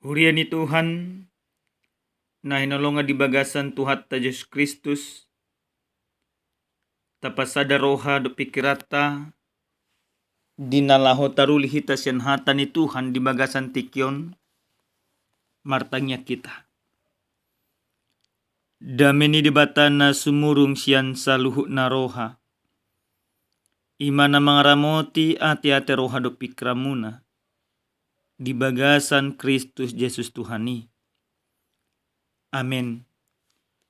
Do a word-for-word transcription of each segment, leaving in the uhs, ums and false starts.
Huria ni Tuhan, na hinaholongan di bagasan Tuhanta Jesus Kristus, tapasada roha dohot pikiranta, di na laho taruli hita sian hata ni Tuhan di bagasan tingki on, martangiang hita. Dame ni Debata na sumurung sian saluhutna roha, i ma na mangaramoti ateate roha dohot pingkiranmuna, di bagasan Kristus Jesus Tuhan i. Amen.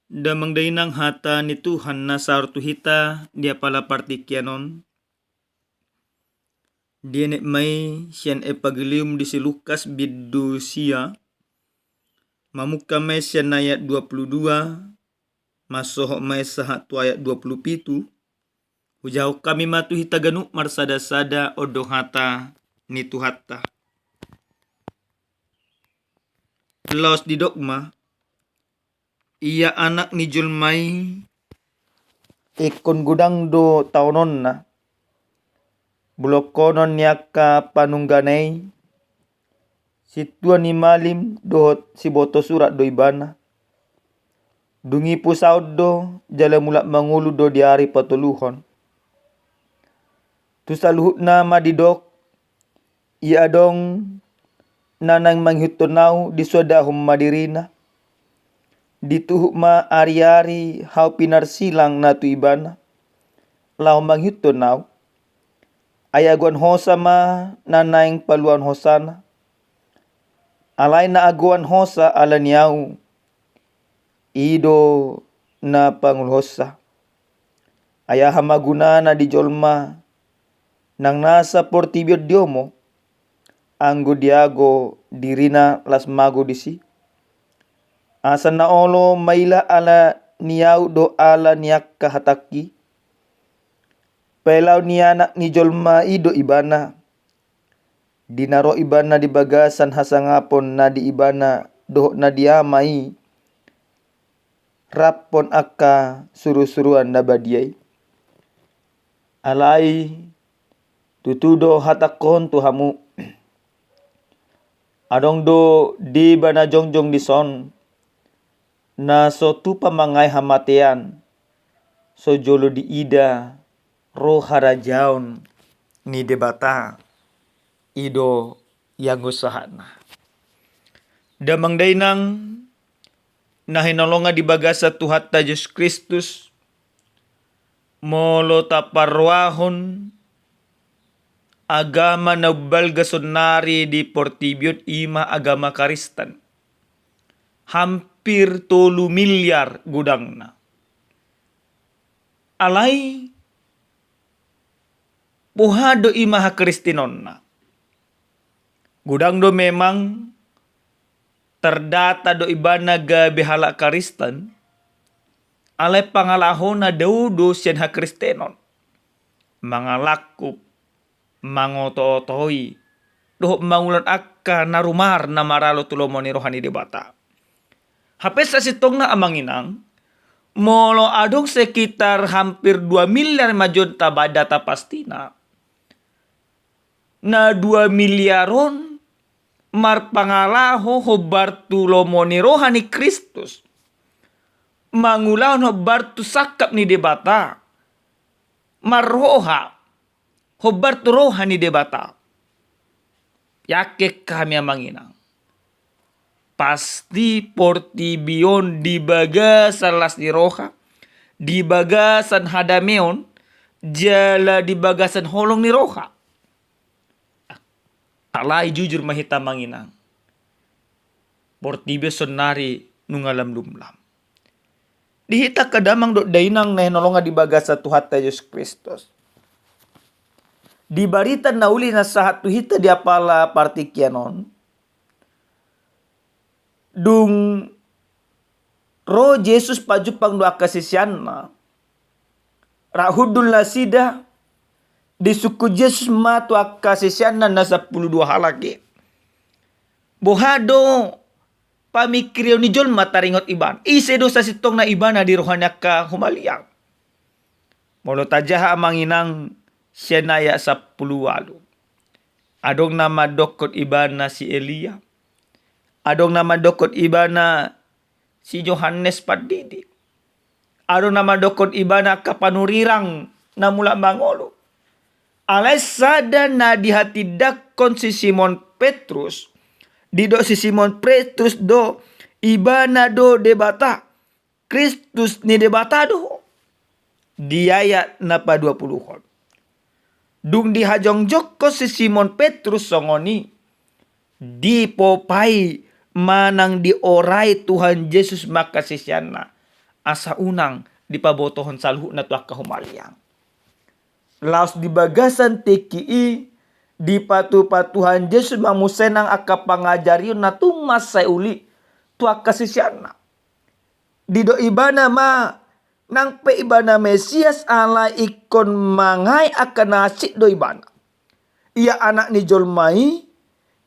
Damang dainang, hata ni Tuhan na saor tu hita di apala partingkian on, dienet ma i sian Evangelium di si Lukas bindu sia, mamungka ma i sian ayat dua puluh dua, mansohot ma i sahat tu ayat dua puluh pitu. Hujahahon hami ma tu hita ganup marsadasada, on do hata ni Tuhanta. Laos didok ma, ia Anak ni jolma i ingkon godang do taononna, bolongkonon ni angka panunggana i, sintua ni malim dohot siboto surat do ibana. Dung i pusaon do, jala mulak mangolu do di ari patoluhon. Tu saluhutna ma didok, ia adong na naeng mangihuthon ahu, disoadahon ma dirina. Dituhuk ma ariari hau pinarsilang na tu ibana, laho mangihuthon ahu. Ai agoan hosa ma na naeng paluahon hosana. Alai na agoan hosa ala ni ahu, i do na pangoluhonsa. Ai aha ma gunana di jolma nang nasa portibi on diomo, anggo diago dirina las mago disi? Asa na olo maila ala ni ahu do ala ni angka hatangki? Pailao ni Anak ni jolma i do ibana, di na ro ibana di bagasan hasangapon na di ibana dohot na di Ama i, raphon angka surusuruan na badia i. Alai tutu do hatangkon tu hamu, adong do deba na jongjong dison, na so tupa mangae hamatean, so jolo diida ro harajaon ni Debata. I do ianggo sahatna. Damang dainang na hinaholongan di bagasan Tuhanta Jesus Kristus, molo taparrohahon agama na umbalga saonnari di portibi on, i ma agama Kristen. Hampir tolu miliar godangna. Alai boha do i ma hakristenonna? Godang do memang terdata do ibana gabe halak Kristen, alai pangalahona dao do sian hakristenon. Mangalangkup, mangotootoi, dohot mangulahon angka na rumar na maralo tu lomo ni roha ni Debata. Hape sasintongna, amang inang, molo adong sekitar hampir dua miliar ma jo, tabada tapastina, na dua miliar on marpangalaho hombar tu lomo ni roha ni Kristus, mangulahon hombar tu sangkap ni Debata, marroha hombar tu roha ni Debata. Yakin hami, amang inang, pasti portibi on di bagasan las ni roha, di bagasan hadameon, jala di bagasan holong ni roha. Alai jujur ma hita, amang inang, portibi on saonnari nunga lam lumlam. Di hita angka damang dohot dainang na hinaholongan di bagasan Tuhanta Jesus Kristus, di barita na uli na sahat tu hita di apala partingkian on, dung ro Jesus pajumpang dohot angka siseanna, rap hundul nasida, disungkun Jesus ma tu angka siseanna na sampulu dua halak i, boha do pamingkirion ni jolma taringot ibana? Ise do sasintongna ibana di roha ni angka humaliang? Molo tajaha, amang inang, sian ayat sampulu ualu, adong na mandokkon ibana si Elia, Adong na mandokkon ibana si Johannes Pandidi. Adong na mandokkon ibana angka panurirang na mulak mangolu. Alai sada na dihatindangkon si Simon Petrus, didok si Simon Petrus do, ibana do Debata, Kristus ni Debata do ho. Di ayat na paduapuluhon. Dung dihajongjongkon si Simon Petrus songon i, dipopai manang diorai Tuhan Jesus ma angka siseanna, asa unang dipabotohon saluhutna tu angka humaliang. Laos di bagasan tingki i, dipatupa Tuhan Jesus ma muse nang angka pangajarion na tung mansai uli tu angka siseanna. Didok ibana ma, nang pe ibana Mesias alai ingkon mangae angka na hansit do ibana. Ia Anak ni jolma i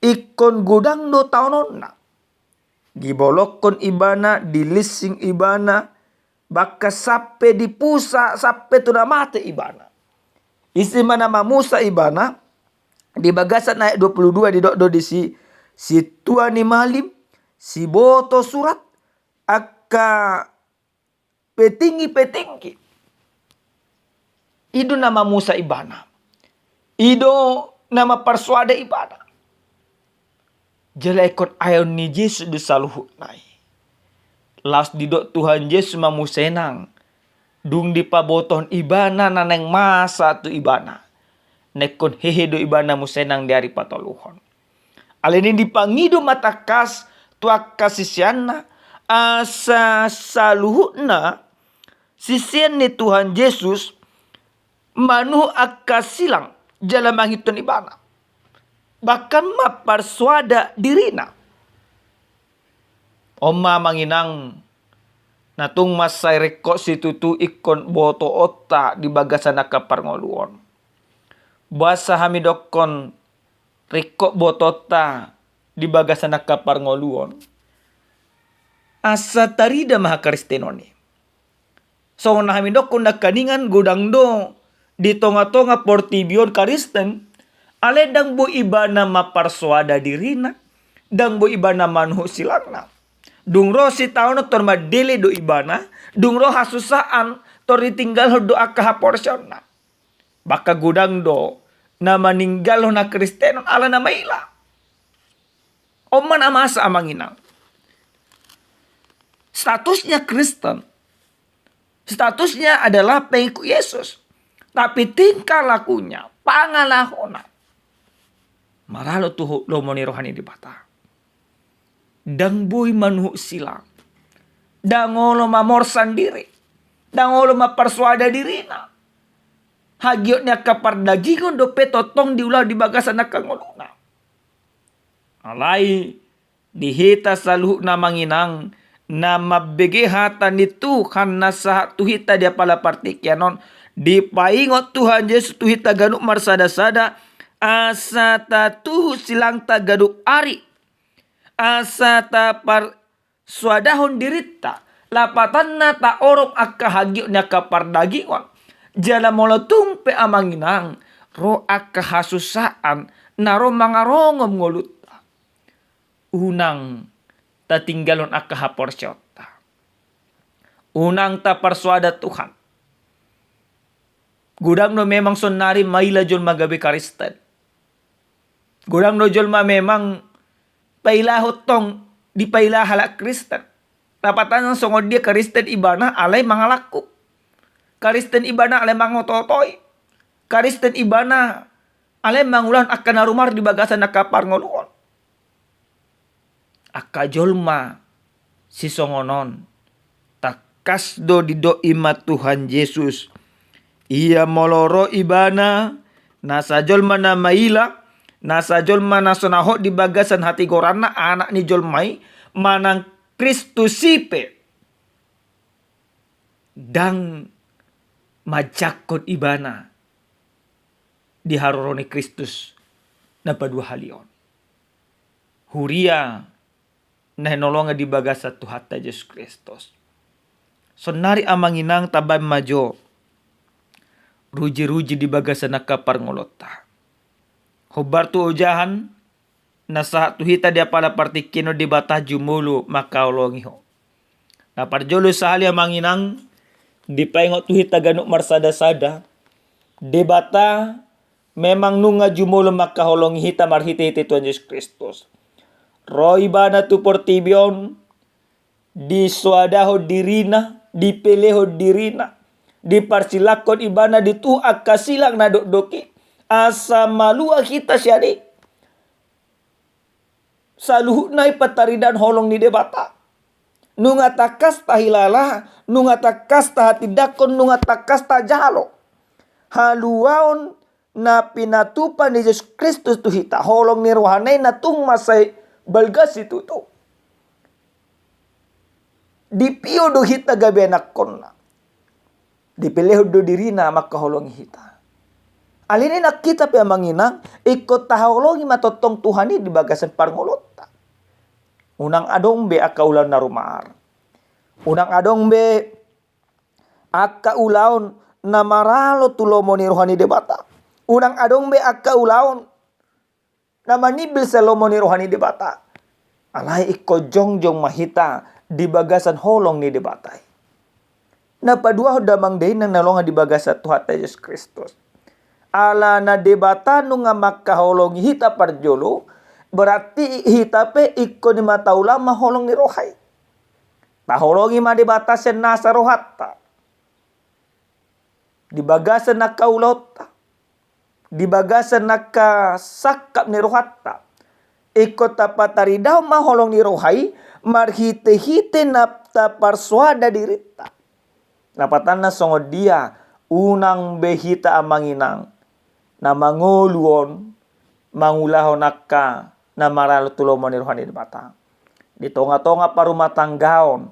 ingkon godang do taononna. Dibolongkon ibana, dilinsing ibana, bahkan sampe dipusa, sampe tu na mate ibana. Ise ma na mamusa ibana? Di bagasan ayat dua puluh dua didok do disi, sintua ni malim, siboto surat, angka petinggi-petinggi. I do na mamusa ibana. I do na mamparsoada ibana. Jala ingkon aeon ni Jesus do saluhutna i. Laos didok Tuhan Jesus ma muse nang, dung dipabotohon ibana na naeng masa tu ibana, na ingkon hehe do ibana muse nang di ari patoluhon. Alani i dipangido ma tangkas tu angka siseanna, asa saluhutna sisean ni Tuhan Jesus manuhuk angka silang jala mangihuthon ibana, bahkan mamparsoada dirina. On ma amang inang, na tung mansai ringkot situtu ingkon botoonta di bagasan angka parngoluon. Boasa hami dokkon ringkot botoonta di bagasan angka parngoluon? Asa tarida ma hakristenon i. Songon na hami dokkon nangkaningan, godang do di tonga-tonga portibi on Kristen, alai ndang boi ibana mamparsoada dirina, ndang boi ibana manuhuk silangna. Dung ro sitaonon tor mandele do ibana, dung ro hasusaan tor ditinggalhon do angka haporseaonna. Bahkan godang do na maninggalhon hakristenon ala na maila. On ma na masa amang inang. Statusnya Kristen, statusnya adalah pengikut Yesus. Tapi tingkah lakunya, pangalahona, maralo tu lomo ni roha ni Debata. Ndang boi manuhuk silang. Ndang olo mamorsan diri. Ndang olo mamparsoada dirina. Hagiot ni angka pardagingon dope tongtong diulahon di bagasan angka ngoluna. Alai di hita saluhutna amang inang, na mambege hata ni Tuhan na sahat tu hita di apala partingkian on, dipaingot Tuhan Jesus tu hita ganup marsada-sada, asa tatuhuk silangta ganup ari, asa taparsoadahon dirinta, lapatanna taorop angka hagiot ni angka pardagingon. Jala molo tung pe amang inang, ro angka hasusaan na ro mangarongom ngolunta, unang tatinggalhon angka haporseaonta. Unang taparsoada Tuhan. Godang do memang saonnari maila jolma gabe Kristen. Godang do jolma memang pailahon tong dipaila halak Kristen. Lapatanna songon dia Kristen ibana alai mangalangkup. Kristen ibana alai mangoto-otoi. Kristen ibana alai mangulahon angka na rumar di bagasan angka parngoluon. Angka jolma sisongon on, tangkas do didok i ma Tuhan Jesus. Ia molo ro ibana, nasa jolma na maila, nasa jolma na so na hot di bagasan hatigoranna, Anak ni jolma i, manang Kristus i pe, ndang manjangkon ibana di haroro ni Kristus na paduahali on. Huria na hinaholongan di bagasan Tuhanta Jesus Kristus. Saonnari amang inang, tabaen ma jo ruji-ruji di bagasan angka parngoluonta. Hombar tu ojahan, Na sahat tu hita di apala partingkian on, Debata jumolo mangkaholongi ho. Na parjolo sahali, amang inang, dipaingot tu hita ganup marsada-sada, Debata memang nunga jumolo mangkaholongi hita marhite-hite Tuhan Jesus Kristus. Ro ibana tu portibi on, disoadahon dirina, dipelehon dirina, diparsilangkon ibana di tuhu angka silang na dokdok i, asa malua hita sian i. Saluhutna i pataridaan holong ni Debata. Nunga tangkas tahilala, nunga tangkas tahatindangkon, nunga tangkas tajalo. Haluaon na pinatupa ni Jesus Kristus tu hita, holong ni rohana i na tung mansai balga situtu. Dipio do hita gabe anakkonna. Dipelehon do dirina mangkaholongi hita. Alani i nang hita pe, amang inang, ingkon taholongi ma tongtong Tuhan i di bagasan parngoluonta. Unang adong be angka ulaon na rumaar. Unang adong be angka ulaon na maralo tu lomo ni roha ni Debata. Unang adong be angka ulaon na manimbil sian lomo ni roha ni Debata. Alai ingkon jongjong ma hita di bagasan holong ni Debata i. Na paduahon, damang dainang na hinaholongan di bagasan Tuhanta Jesus Kristus, alana Debata nunga mangkaholongi hita parjolo, berarti hita pe ingkon i ma taula ma holong ni roha i. Taholongi ma Debata sian nasa rohanta. Di bagasan angka ulaonta, di bagasan angka sangkap ni rohanta, ingkon tapataridahon ma holong ni roha i marhite-hite na taparsoada dirinta. Na patanna songon dia, unang be hita, amang inang, na mangolu on mangulahon angka na maralo tu lomo ni roha ni Debata. Di tonga-tonga parumatanggaon,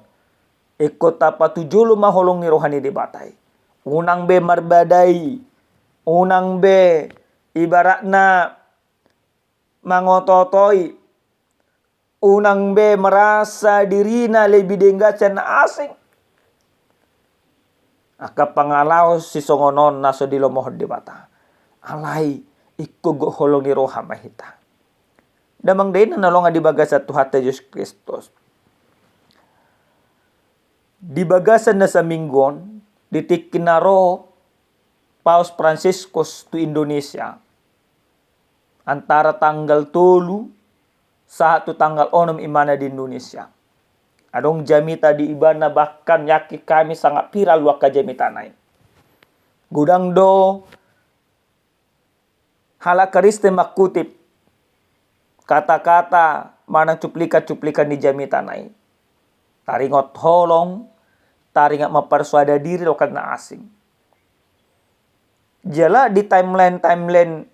ingkon tapatujolo ma holong ni roha ni Debata i. Unang be marbadai, unang be ibaratna mangoto-otoi, unang be merasa dirina lebih denggan sian na asing. Angka pangalaho sisongon on na so dilomohon Debata. Alai ingkon gok holong ni roha ma hita. Damang dainang na hinaholongan di bagasan Tuhanta Jesus Kristus, di bagasan na saminggu on, di tingki na ro Paus Fransiskus tu Indonesia, antara tanggal tolu sahat tu tanggal onom ibana di Indonesia, adong jamita di ibana, bahkan yakin hami sangat viral do angka jamitana i. Godang do halak Kristen mangkutip kata-kata manang cuplikan-cuplikan ni jamitana i. Taringot holong, taringot mamparsoada diri dohot na asing. Jala di timeline-timeline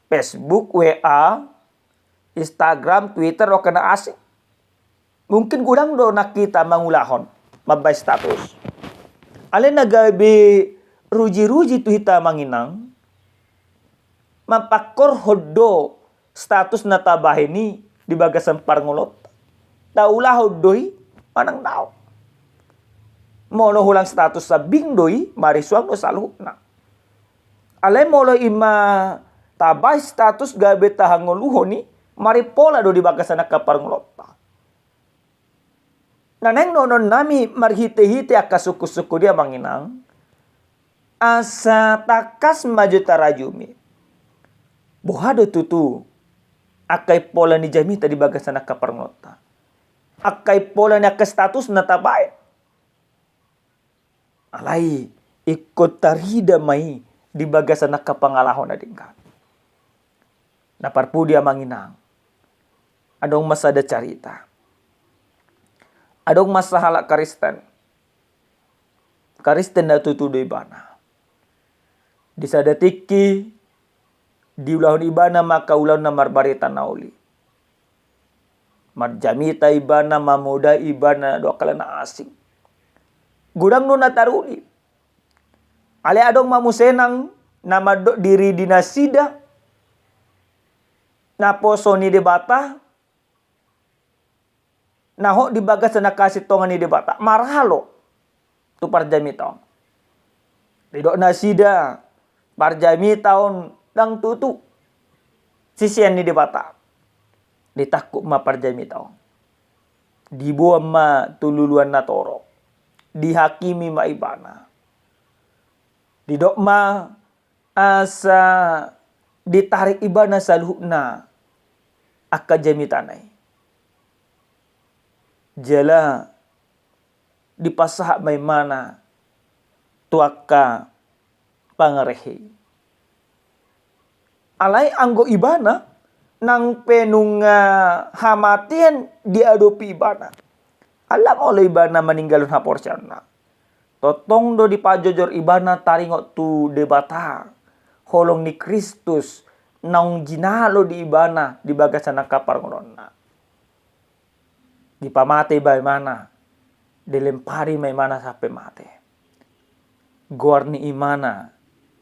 Facebook, W A, Instagram, Twitter dohot na asing, mungkin godang do nang hita mangulahon, mambahen status. Alai na gabe ruji-ruji tu hita, amang inang, mampangkorhon do status na tabahen i di bagasan parngoluonta. Taulahon do i manang daong. Molo hulang status sambing do i, marisuang do saluhutna. Alai molo i ma tabahen status gabe tahangoluhon i, marimpola do di bagasan angka parngoluonta. Na naeng dohononnami marhite-hite angka sungkun-sungkun i, amang inang, asa tangkas ma jo tarajumi. Boha do tutu angka impola ni jamita di bagasan angka parngoluonta, angka impola ni angka status na tabahen? Alai ingkon tarida ma i di bagasan angka pangalaho na denggan. Na parpudi, amang inang, adong ma sada carita. Adong ma sahalak Kristen. Kristen na tutu do ibana. Di sada tingki diulahon ibana ma angka ulaon na marbarita na uli. Marjamita ibana, mamodai ibana dohot angka na asing. Godang do na taruli. Alai adong ma muse nang na mandok diri di nasida naposo ni Debata, na hot di bagasan angka hasintongan ni Debata, marhalo tu parjamita on. Didok nasida, parjamita on ndang tutu sisean ni Debata. Ditangkup ma parjamita on. Diboan ma tu luluan na torop. Dihakimi ma ibana. Didok ma asa ditarik ibana saluhutna angka jamitana i. Jala dipasahat ma ibana tu angka pangarehe i. Alai anggo ibana, nang pe nunga hamatean diadopi ibana, alai lam olo ibana maninggalhon haporseaonna. Tongtong do dipajojor ibana taringot tu Debata, holong ni Kristus naung jinalo di ibana di bagasan angka parngoluonna. Dipamate ma ibana, dilempari ma ibana sampe mate. Goar ni ibana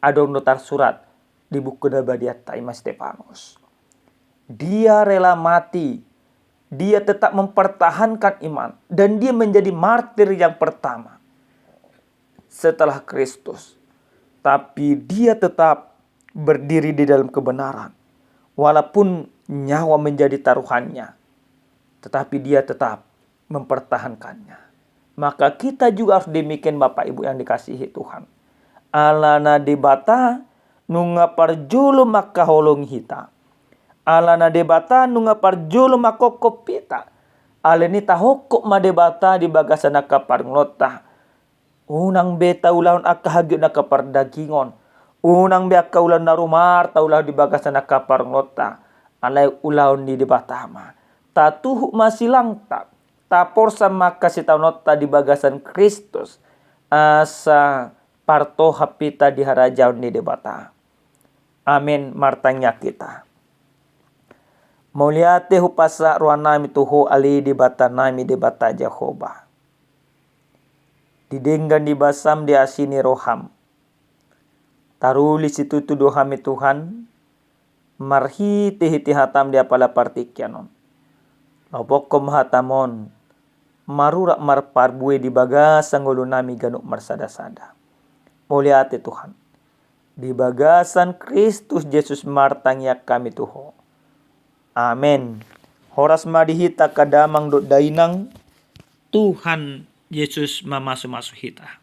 adong do tarsurat di buku na badiatta i ma Stefanus. Dia rela mati, dia tetap mempertahankan iman, dan dia menjadi martir yang pertama setelah Kristus. Tapi dia tetap berdiri di dalam kebenaran. Walaupun nyawa menjadi taruhannya, tetapi dia tetap mempertahankannya. Maka kita juga harus demikian, Bapak Ibu yang dikasihi Tuhan. Alana Debata nunga parjolo mangkaholongi hita. Alana Debata nunga parjolo manghophop hita. Alani i tahophop ma Debata di bagasan angka parngoluonta. Unang be taulahon angka hagiot angka pardagingon. Unang be angka ulaon na rumar taulahon di bagasan angka parngoluonta. Alai ulaon ni Debata ma. Tatuhuk ma silangta. Taporsan ma angka sitaononta di bagasan Kristus. Asa partohap hita di harajaon ni Debata. Amen. Martangiang hita. Mauliate hupasahat rohanami tu Ho ale Debatanami, Debata Jahowa. Di denggan ni basam, di asi ni roham, taruli situtu do hami Tuhan, marhitehite hatam di apala partingkian on. Lopokhon ma hatam on, marurat marparbue di bagasan ngolunami ganup marsadasada. Mauliate Tuhan. Di bagasan Kristus Jesus martangiang hami tu Ho. Amen. Horas ma di hita angka damang dohot dainang. Tuhan Jesus mamasumasu hita.